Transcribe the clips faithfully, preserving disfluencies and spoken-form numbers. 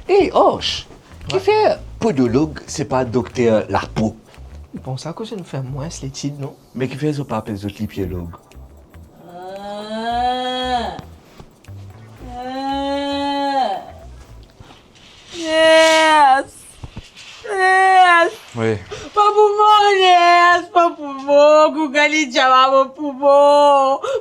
Ey, Arch, kifer podolog se pa dokter lapo? Bon, sa koz inn fer mwins letid, non? Me kifer zot pa apel zot lipiolog? Yes! Yes! Wi. Pa pou mwa, Ernest, pa pou mwa. Google, li dir mwa pa pou mwa.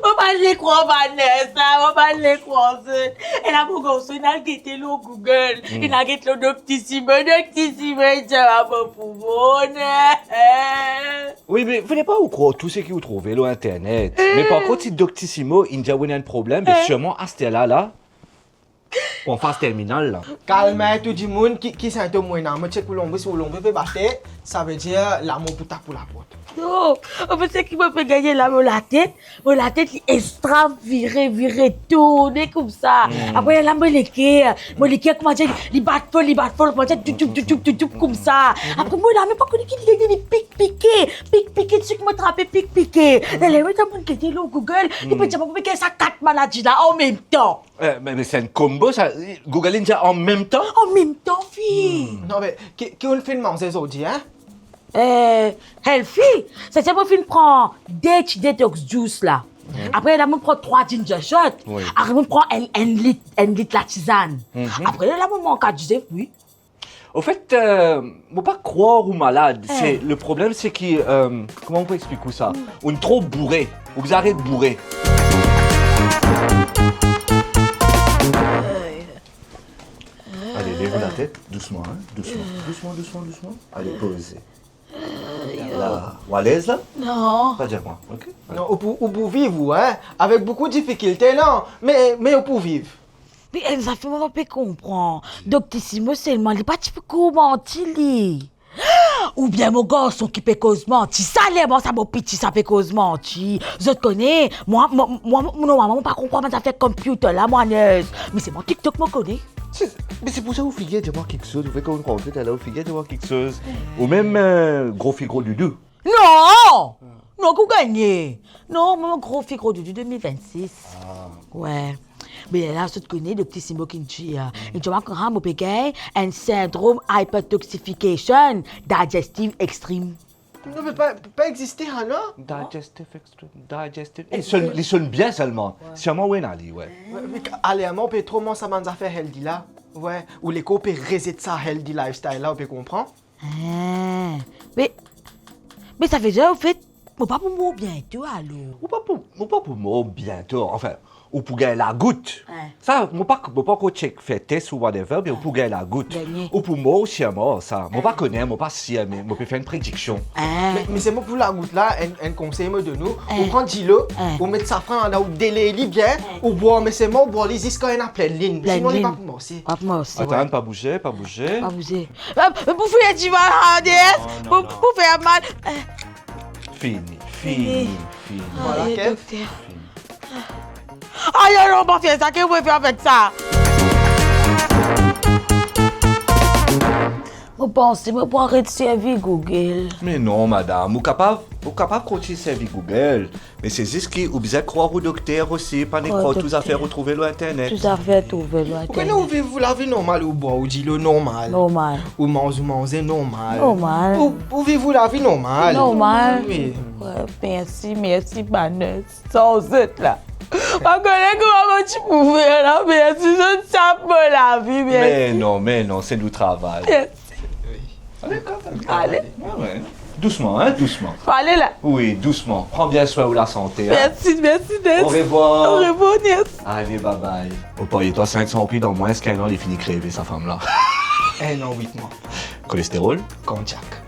Mo pa le krwar bann ner sa, mo pa le krwar zot. E la, mo garson, inn al gete lor Google, inn al get lor Doctissimo, Doctissimo, li dir mwa pa pou mwa, ne. Wi, me fode pa ou krwar tou seki ou trouve lor internet. Me par kont, si Doctissimo inn dir ou ena enn problem, be sirman aster la, la, ou anfas terminal la. Kalme tou dimoun, ki, ki sintom ou ena? Mo chek ou lonbri, si ou lonbri pe bate, savedir lamor pou tap ou laport. Non, anfet, seki mo pe gagne la, mo latet, mo latet li extra vire, vire, tourne koumsa. Apre la, mo leker, mo leker, koumadir, li bat for, li bat for, koumadir, toup, toup, toup, toup, toup, koumsa. Apre mo lame, pa kone ki li, li pik pike, pik pike, seki mo trape pik pike. Lerla mo tann bann gete lor Google, li pe dir mwa pou mo gagn sa kat maladi la anmemtan. Eh, me, me se enn kombo sa. Google inn dir an mem tan? An mem tan, fi. Non, me ki, ki ou finn manze zordi, hein? Eh, healthy. Setadir mo finn pran de ti detox juice la. Apre la, mo pran trwa ginger shot. Wi. Apre mo pran enn, enn lit, enn lit latizann. Apre la, mo manz kat jus de fri. Anfet, euh, mo pa krwar ou malad. Se, le problem, seki, euh, kouma mo pou explik ou sa? Ou tro boure. Ou bizin aret boure. Ale, lev ou latet, dousman, hein, dousman. Dousman, dousman, dousman. Ale, poze. La, ou alez la? Non. Pa dir mwa, ok? Non, ou pou, ou pou viv ou, hein, avek boukou difikilte, non, me, me ou pou viv. Me enn zafer mo pa pe konpran. Doctissimo selman, li pa ti pe koz manti, li? Oubien mo garson ki pe koz manti? Sa ler mwa sa mo piti sa pe koz manti. Zot kone, mwa, mwa, mwa, mwa, normalman, mo pa konpran bann zafer computer la, mwa, nurse. Me se mwa TikTok mo kone. Se, me se pou sa ou figir dir mwa kiksoz, ou fer kouma ou rantre la, ou figir dir mwa kiksoz. Ou mem, euh, gro fi gro doudou. Non! Non, ki ou gagne? Non, mo gro fi gro doudou de mil vennsis. Ah. Wi. Me la, zot kone, Doctissimo ki dir, hein. Li dir mwa, ah, mo pe gagn enn syndrome hypertoxification digestive extreme. Non, me pa, pa existe, alor? Digestive extreme, digestive. Eh, li sonn bien selman. Wi. Sirman ou ena li, wi. Wi, me ka-, ale, mo pe tro manz sa bann zafer healthy la. Wi, ou lekor pe rezet sa healthy lifestyle la, ou pe konpran? Ah, me, me savedir, anfet, mo pa pou mor biento, alor? Ou pa pou, ou pa pou mor biento, anfin, ou pou gagn lagout. Hein. Sa, mo pa, mo pa ankor check, fer tes ou whatever, me ou pou gagn lagout. Gagne. Ou pou mor sirman, sa. Mo pa kone, mo pa sir, me mo pe fer enn prediksion. Hein. Me, me se mo pou lagout la, enn, enn konsey mo donn ou. Hein. Ou pran dilo, hein, ou met safran ladan, ou deley li bien, hein, ou bwar, me se mo bwar li ziska ena plin linn. Plin linn. Sinon, li pa pou marse. Pa pou marse, wi. Atann, pa bouze, pa bouze. Pa bouze. Euh, pou fer dimal, hein, DS, non, non, pou, non, pou fer mal. Euh. Fini, fini, fini. Vwala, aye, Kev. Dokter. Fini. Aye, non, pa fer sa, ki ou pe fer avek sa? Mo panse mo pou aret servi Google. Me non, madam, ou kapav, ou kapav kontign servi Google. Me se zis ki ou bizin krwar ou dokter osi, pa nek krwar tou zafer ou trouve lor internet. Tou zafer trouve lor internet. Ou kone ou viv ou lavi normal, ou bwar ou dilo normal. Normal. Ou manz ou manze normal. Normal. Ou, ou viv ou lavi normal. Normal. Wi. Wi, mersi, mersi, bann nurse. San zot la. Pa kone kouma mo ti pou fer la, mersi, zot sap mo lavi, mersi. Me non, me non, se nou travay. Mersi. Ale, ale, ale. Ale. Wi, wi. Dousman, hein, dousman. Fo ale la. Wi, dousman. Pran bien swin ou lasante, hein. Mersi, mersi, mersi. Orevwar. Orevwar, mersi. Ale, bye bye. Ou parye twa sink san roupi, dan mwins enn an, li fini kreve, sa fam la. Enn an, wit mwa. Kolesterol? Kardiak.